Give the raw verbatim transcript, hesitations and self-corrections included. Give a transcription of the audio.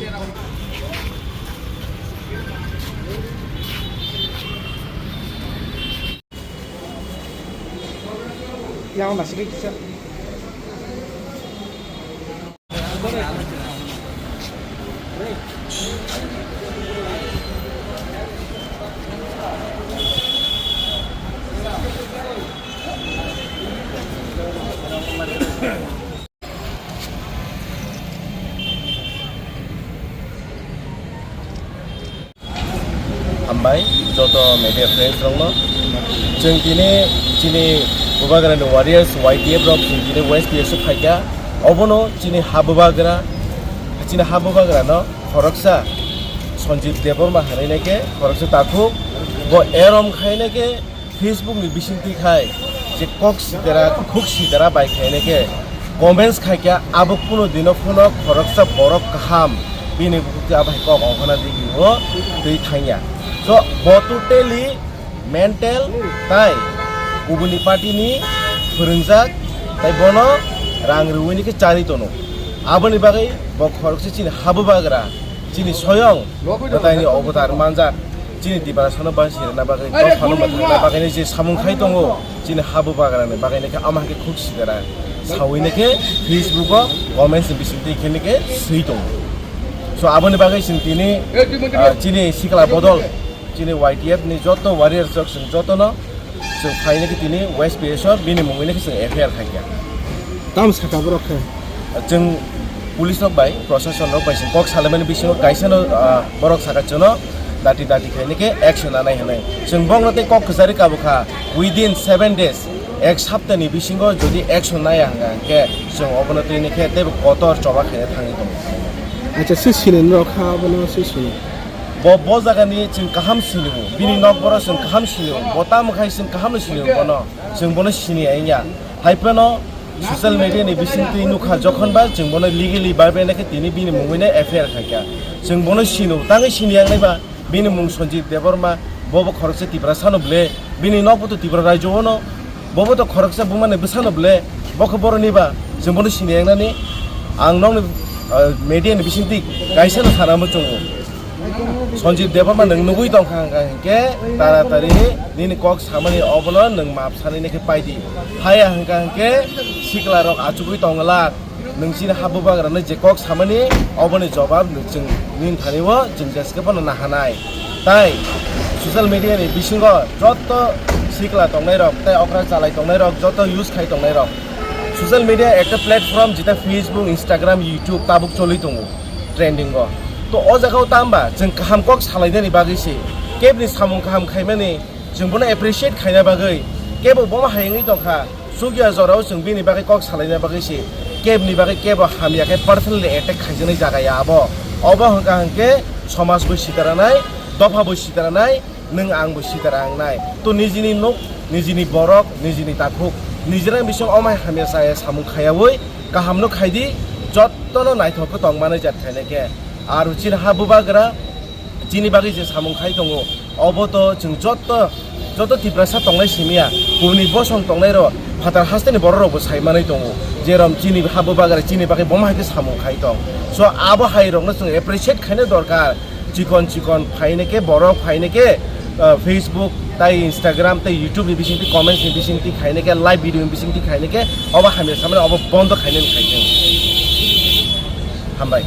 Yang masih kecil. Hambai joto media friends rokno. Chwng tini chini Bubagrani warriors Y T F rok chwng tini West P S o phaikha. Obono chini ha Bubagra, chini ha Bubagrano khoroksa Sanjeev Debbarma hwnwi nai khe khoroksa takhuk bo erom khai nai khe Facebook ni bisingtwi khai je kok sitera, khuk sitera bai khainai khe comments khaikha, abo kuno dino phano khoroksa borok kaham bini bukhuk twi abo hai kok ongkhorna di hinwi twi thangya. So bo totally mental tai kubuni party ni phwrwngjak tai bono rang rwini khe chari tono. Aboni bagwi bo khoroksa chini ha Bubagra, chini soyong bwtaini ogotar manjak. Chini Tiprasano basi rwna bagwi, dophano mwthangna bagwi je samung khai tongo, chini ha Bubagrani bagwi khe ama khe khuk sitera sawi nai khe Facebook o comments ni bisingtwi khe nai khe swi tongo. So aboni bagwi chwng tini, ah, chini sikla bodol, chini Y T F ni joto warriors rok chwng jotono chwng phai nai khe tini West P S o bini mungwi nai khe chwng F I R khaikha. Tamo sakha borok khe? Chwng police rok bai, proshashan rok bai chwng kok salaimani bisingo kaisa no, ah, borok saka chwngno dati dati khainai khe action nanai hwnwi. Chwng bongno tei kok kwchari kabukha, within seven days, ek saptani bisingo jodi action naya hwnkha hwnkhe chwng obono twi nai khe teibo kotor choba khaina thangwi tongo. Acha, se sini norok kha abono se sini. Bo, bo jagani chwng kaham sini o, bini nok borok chwng kaham sini o, bo tamo khai chwng kaham sini o bono, chwng bono sini ya wngya. Hai phano social media ni bisingtwi nukha, jokhon ba chwng bono legally barbe nai khe tini bini mungwi no F I R khaikha. Chwng bono sino, tangwi sini yang nai ba bini mung Sanjeev Debbarma, bo bo khoroksa Tiprasa no ble, bini nok bo to Tripura rajyo o no, bo bo to khoroksa buma ni bwsa no ble, bo khe borok ni ba chwng bono sini yang nani. Ang nokni, ah, media ni bisingtwi kaisa no sana muchungo. Sanjeev Debbarma nwng nugwi tongkha hwnkha hwnkhe taratari nini kok samani obono nwng map sanai nai khe paidi. Haya hwnkha hwnkhe sikla rok achugwi tongwlak. Nwng chini ha Bubagrano je kok samani oboni jobab nwng chwng nini thani o chwng jeskhe phano nahanai. Tai social media ni bisingo joto sikla tongnai rok tai okra chalai tongnai rok joto use khai tongnai rok. Social media ekta platform jeta Facebook, Instagram, YouTube tabuk choli tongo trending o. To o jaga o tamba chwng kaham kok salainani bagwi se kebni samung kaham khaimani chwng bono appreciate khaina bagwi kebo bomo hayungwi tongkha. Chukya jorao chwng bini bagwi kok salaina bagwi se kebni bagwi kebo hamya khe personally attack khaijaknai jaga ya abo. Obo hwnkha hwnkhe somaj bo sitaranai, dopha bo sitaranai, nwng ang bo sitara wngnai. To nijini nuk, nijini borok, nijini takhuk, nijini bising omai hamya chaya samung khayawi kahamno khaidi, jottono naithok khe tongmani jat khainai khe. Aro chini ha Bubagra chini bagwi je samung khai tongo, obo to chwng jotto, joto Tiprasa tongnai simiya, kubuni bosong tongnai rok, phatar hasteni borok rok bo sai manwi tongo, jerom chini ha Bubagra chini bagwi bomo hai khe samung khai tong. So abo hai rokno chwng appreciate khaina dorkar. Chikon chikon phainai khe borok phainai khe, ah, Facebook tai Instagram tai YouTube ni bisingtwi comments ni bisingtwi khainai khe live video ni bisingtwi khainai khe obo hamya samani obo bondo khainani khai khe. Hambai.